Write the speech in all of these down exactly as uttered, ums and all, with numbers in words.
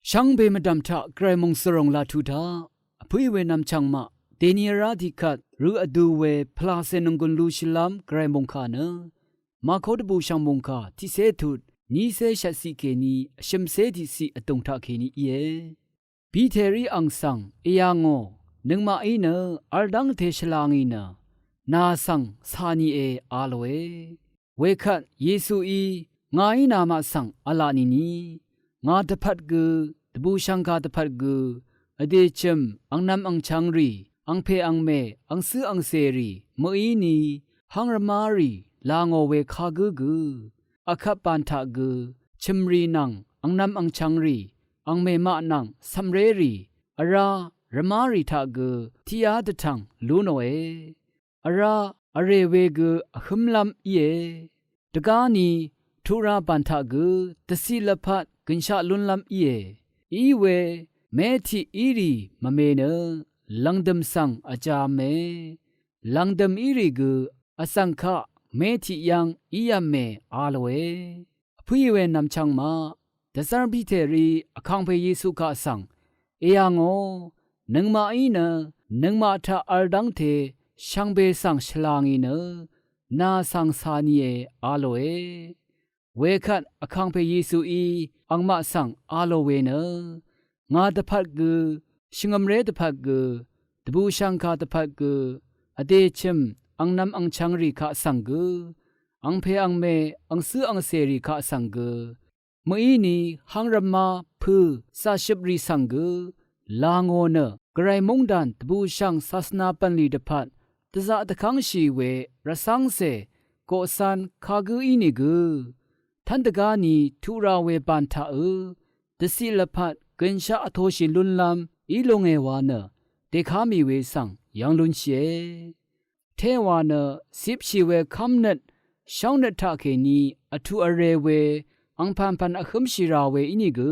Shvngbe mvdv̀m taq gvray mòngsvròng laq tuq taq vpǿì we nvmchv̀ng maq dèni vrá tiqkvt rø vdu we pvlacè nònggùn lushìlv́m gvray mòngkà nø Màkó dvbùshv̀ng mòngkà tiqcé tut nícé shvtciq kèní vshø̀mcé tiqciq vdùng taqkèní íe. Piterí ang svng èyà ngò, nøngmaqí nø vl dv́ngte shvla ngì nø nà svng cà nìe a lòe. Wekvt Yesuí ngàí namaq svng v̄la nìni, ngà dvpvt gø, dvbùshv̀ngkà dvpvt gø, vdè chø̀m angnv̄m angchv̄ng rì, angpè angmè, angcǿ angcèrì, mø̀íni, hv́ng rvmárì, là ngò we kagǿ gø, vkvp bàn taq gø, chø̀mrì nvng angnv̄m angchv̄ng rì, angmè maq nvng cv̀mrérì, vrá rvmárì taq gø, tiqyá dvtv̀ng lú nòe. Vrá vrè we gø vhǿmlv́m íe. Dvgáni tuq ra bàn taq gø dvciq lvpat gø̀nshaq lúnlv́m íe. Iwe mé tiq írì mvme nø lv̀ngdø̀m svng vjāv̄me. Lv̀ngdø̀m írì gø vzv̀ng kaq mé tiq yv́ng ív̄me a lòe. Vpǿì we nv̀mchv̀ng maq dvzv́r Piterí vkàngpè Yesu kaq svng èyà ngò, nøngmaqí nø nøngmaq taq vl dv́ngte shvngbe svng shvlà ngì nø nà svng cà nìe a lòe. Wekvt vkàngpè Yesuí angmaq svng a lò we nø ngà dvpvt gø, shvngø̀mré dvpvt gø, dvbùshv̀ngkà dvpvt gø, vdè chø̀m angnv̄m angchv̄ng rì kaq svng gø, angpè angmè angcǿ angcèrì kaq svng gø, mø̀íni hv́ng rvmá pø̄ zàshøprì svng gø, là ngò nø gvray móngdàn dvbùshv̀ng sasvna bv̀nlì dvpvt dvzaq dvkv́ngshì we rvcv́ngcè koqcv́n kagǿ ínìgø, tv́n dvgáni tuq ra we bàn taqø̄ dvciq lvpat gø̀nshaq vtōshì lúnlv́m í lúngē wa nø dèká mì we svng yv́ng lúnshìe. Téwa nø cipshì we kv́mnøt shóngnøt taqkèní vtuq vre we angpv̀npv̀n vhǿmshì rà we ínìgø,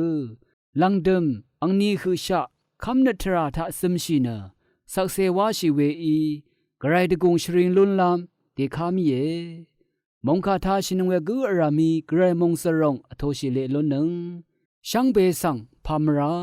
lv̀ngdø̀m angni høqshaq kv́mnøt tvrà taq zømshì nø shvkse wáshì weí gvray dvgùng shvring lúnlv́m dèká mìe. Mòngkà tāshìnøng we gǿ vràmi gvray mòngsvròng vtōshì leq lúnnøng shvngbe svng pà mvrá